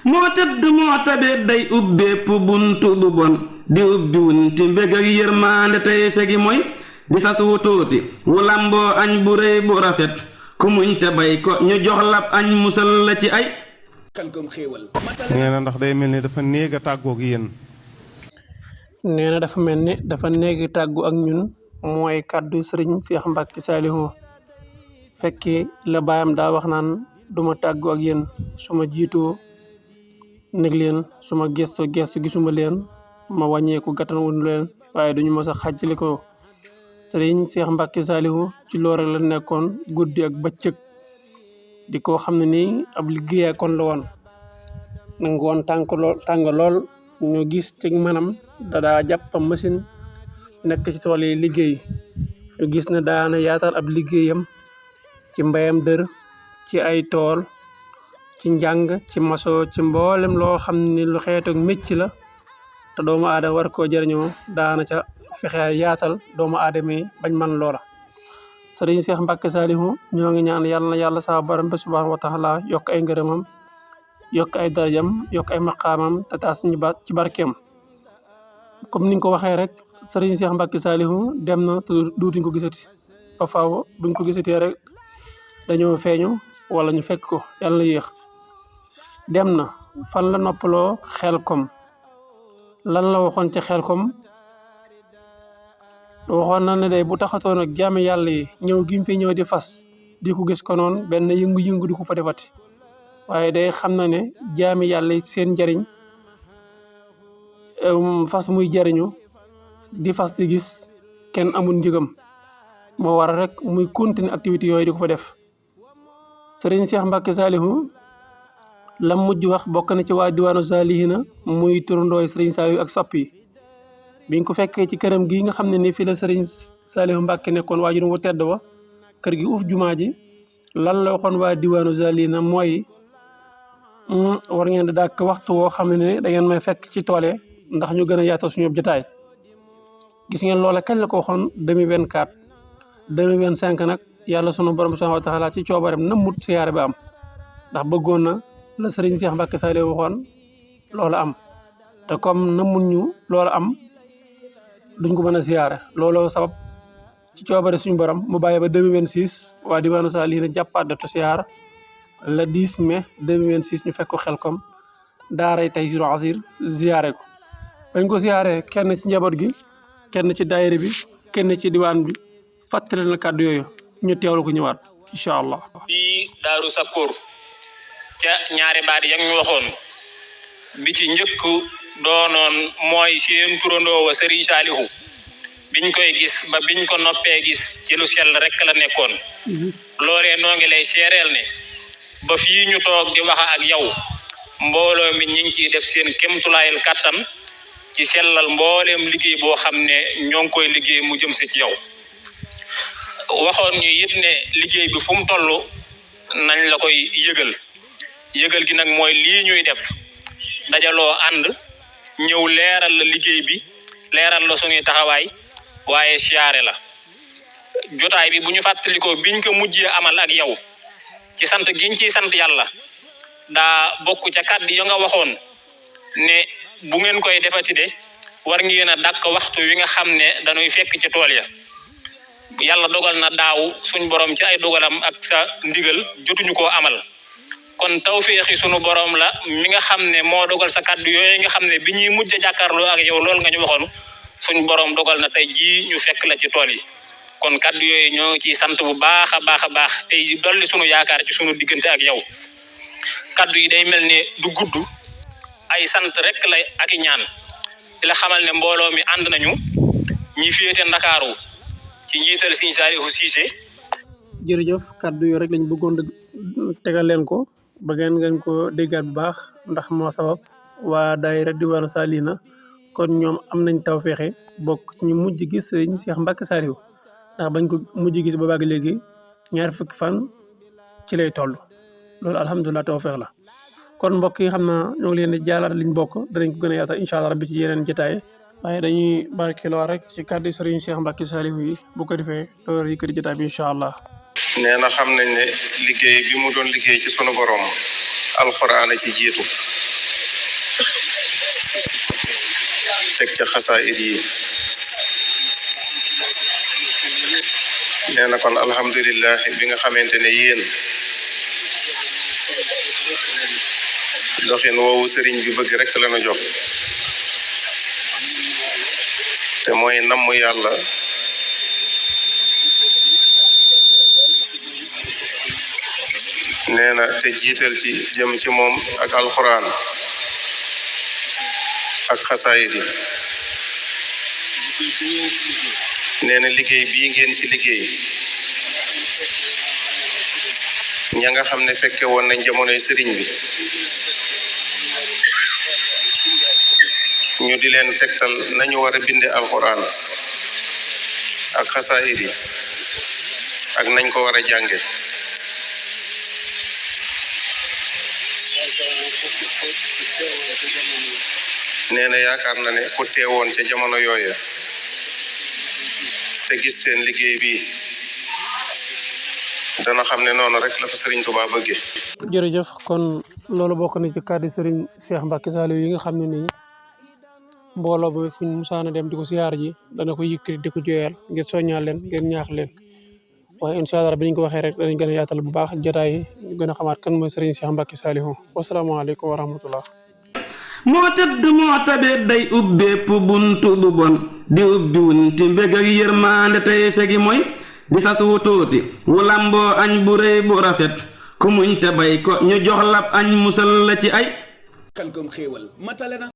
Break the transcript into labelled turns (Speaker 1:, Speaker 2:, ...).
Speaker 1: moo tëdd moo tabeet day ubbeepp buntu bu bon di ubbi wunti mbég ak yërmaande tey fegi mooy di sas wu tuuti wu lamboo añ bu rëy bu rafet ku muñ te bay ko ñu jox lab añ musal la ci ay
Speaker 2: nee na ndax day mel ni dafa néeg a tàggoog yéen.
Speaker 3: nee na dafa mel ni dafa néegi tàggu ak ñun mooy kàddu sëriñ Cheikh Mbacke Saliou fekki la baayam daa wax naan duma tàggu ak yéen su ma jiitoo nég leen su ma gestu gisuma leen ma wàññeeku gàttanwuñu leen waaye duñu mës a xàjjali ko sëriñ Cheikh Mbacke Saliou ci loolu rek la nekkoon guddi ak bëccëg di ko xam ne nii ab liggéeyaa kon la woon nangu woon tàng lool ñu gis ci manam dadaa jàpp machine nekk ci tool yi liggéey ñu gis ne daana yaatal ab liggéeyam ci mbayam dër ci ay tool ci njàng ci maso ci mboolem loo xam ne lu xeetoog mécc la te doomu aadama war koo jëriñoo daana ca fexe yaatal doomu aadama yi bañ man loola sëriñ Cheikh Mbacke Saliou ñoo ngi ñaan yàlla na yàlla saa borom bi subhanahu wa taala yokk ay ngërëmam yokk ay darajam yokk ay maqaamam te taas ñu ci barkeem comme ni nga ko waxee rek sëriñ Cheikh Mbacke Saliou dem na te duutuñ ko gisati ba faaw buñ ko gisatee rek dañoo feeñu wala ñu fekk ko yàlla na yéex dem na fan la noppaloo Xelkom lan la waxoon ci Xelkom waxoon na ne day bu taxatoon ak jaami yàlla yi ñëw gi mu fi ñëw di fas di ko gis ko noonu benn yëngu-yëngu di ko fa defati waaye day xam na ne jaami yàlla yi seen njariñ fas muy jariñu di fas di gis kenn amul njëgam moo war rek muy continuer activité yooyu di ko fa def sëriñ Cheikh Mbacke Saliou lam mujj wax bokk na ci waa diwaanu Salihina muy turandooy sëriñ Saliou ak sopp yi biñ ko fekkee ci këram gii nga xam ne ni fii la sëriñ Saliou Mbacke nekkoon waajur wu tedd wa kër gi uuf jumaa ji lan la waxoon waa diwaanu Salihina mooy war ngeen di dàkk waxtu woo xam ne da ngeen may fekk ci toole ndax ñu gën a yaatal suñu jotaay gis ngeen loola kañ la ko waxoon 2024 2025 nag yàlla sunu borom subhanahu wa taala ci coobareem nëmmut siyaare bi am ndax bëggoon na la sëriñ Cheikh Mbacke Saliou waxoon loola am te comme nëmmut ñu loola am duñ ko mën a siyaare looloo sabab ci coobare suñu borom mu bàyyi ba 2026 waa diwaanu Salihina jàppaat datu siyaar le 10 mai 2026 ñu fekk ko Xelkom daaray Taysiroul Assir ziyaare ko bañ ko ziyaare kenn ci njaboot gi kenn ci daayira bi kenn ci diwaan bi fàttali na kàddu yooyu ñu teewlu ko ñëwaat incha allah.
Speaker 4: fii Daaru Sakkoor ca ñaari baat ya ñu waxoon bi ci njëkk doonoon mooy seen turandoo wa Serigne Saliou biñ koy gis ba biñ ko noppee gis ci lu sell rek la nekkoon. loolee noo ngi lay seereel ne ba fii ñu toog di wax ak yow mbooloo mi ñu ngi ciy def seen kémtulaayal kàttan ci sellal mbooleem liggéey boo xam ne ñoo ngi koy liggéey mu jëm si ci yow. waxoon ñu it ne liggéey bi fu mu toll nañ la koy yëgal gi nag mooy lii ñuy def dajaloo ànd ñëw leeral la liggéey bi leeral la suñuy taxawaay waaye siyaare la jotaay bi bu ñu fàttalikoo biñ ko mujjee amal ak yow ci sant giñ ciy sant yàlla daa bokk ca kàddu ya nga waxoon ne bu ngeen koy defati de war ngeen a dàkk waxtu wi nga xam ne dañuy fekk ci tool ya yàlla dogal na daaw suñ borom ci ay dogalam ak sa ndigal jotuñu koo amal kon tawféexi sunu borom la mi nga xam ne moo dogal sa kàddu yooyu nga xam ne bi ñuy mujj a jàkkaarloo ak yow loolu nga ñu waxoon suñ borom dogal na tey jii ñu fekk la ci tool yi kon kàddu yooyu ñoo ngi ciy sant bu baax a baax tey dolli sunu yaakaar ci sunu diggante ak yow kàddu yi day mel ne du gudd ay sant rek la ak i ñaan di la xamal ne mbooloo mi ànd nañu ñi féete Ndakaaru ci njiital Serigne Saliou Cissé.
Speaker 3: jërëjëf kàddu yooyu rek lañ bëggoon tegal leen ko ba ngeen ko déggaat bu baax ndax moo sabab waa daayira diwaanu Salihina kon ñoom am nañ tawfeexe bokk ci ñu mujj gis Serigne Cheikh Mbacke Saliou ndax bañ ko mujj gis ba baag léegi ñaar fukki fan ci lay toll loolu alhamdulilah tawfeex la kon mbokk yi xam naa ñoo ngi leen di jaalaat liñ bokk danañ ko gën a yaatal incha allah rabbi ci yeneen jotaay waaye dañuy barkeeloo rek ci kàddu Serigne Cheikh Mbacke Saliou yi bu ko defee door yi kër jotaay bi incha allah.
Speaker 2: nee na xam nañ ne liggéey bi mu doon liggéey ci sunu borom alxuraan a ci jiitu teg ca xasaayid yi nee na kon alhamdulilah bi nga xamante ne yéen doxin woowu sëriñ bi bëgg rek la nu jox te mooy namm yàlla nee na te jiital ci jëm ci moom ak alxuraan ak xasaayid yi nee na liggéey bii ngeen ci liggéey ña nga xam ne fekke woon nañ jamonoy sëriñ bi ñu di leen tegtal nañu war a binde alxuraan ak xasaayid yi ak nañ ko war a jànge nee na yaakaar na ne ku teewoon ca jamono yooya te gis seen liggéey bi dana xam ne noonu rek la ko Sëriñ Tuubaa bëggee.
Speaker 3: jërëjëf kon loolu bokk na ci kàddu sëriñ Cheikh Mbacke Saliou yi nga xam ne nii mbooloo ba fuñ musaana dem di ko siyaar ji dana ko yëkkati di ko jooyal ngir soññaal leen ngir ñaax leen waaye incha allah bi ñu ko waxee rek danañ gën a yaatal bu baax jotaay yi ñu gën a xamaat kan mooy sëriñ Cheikh Mbacke Saliou wasalaamaaleykum wa rahmatullah.
Speaker 1: moo tëdd moo tabet day ubbeepp buntu bu bon di ubbi wunti mbég ak yërmaande tey fegi mooy di sas wu tuuti wu lamboo añ bu rëy bu rafet ku muñ te bay ko ñu jox lab añ musal la ci ay
Speaker 5: Kangom xéewal matale na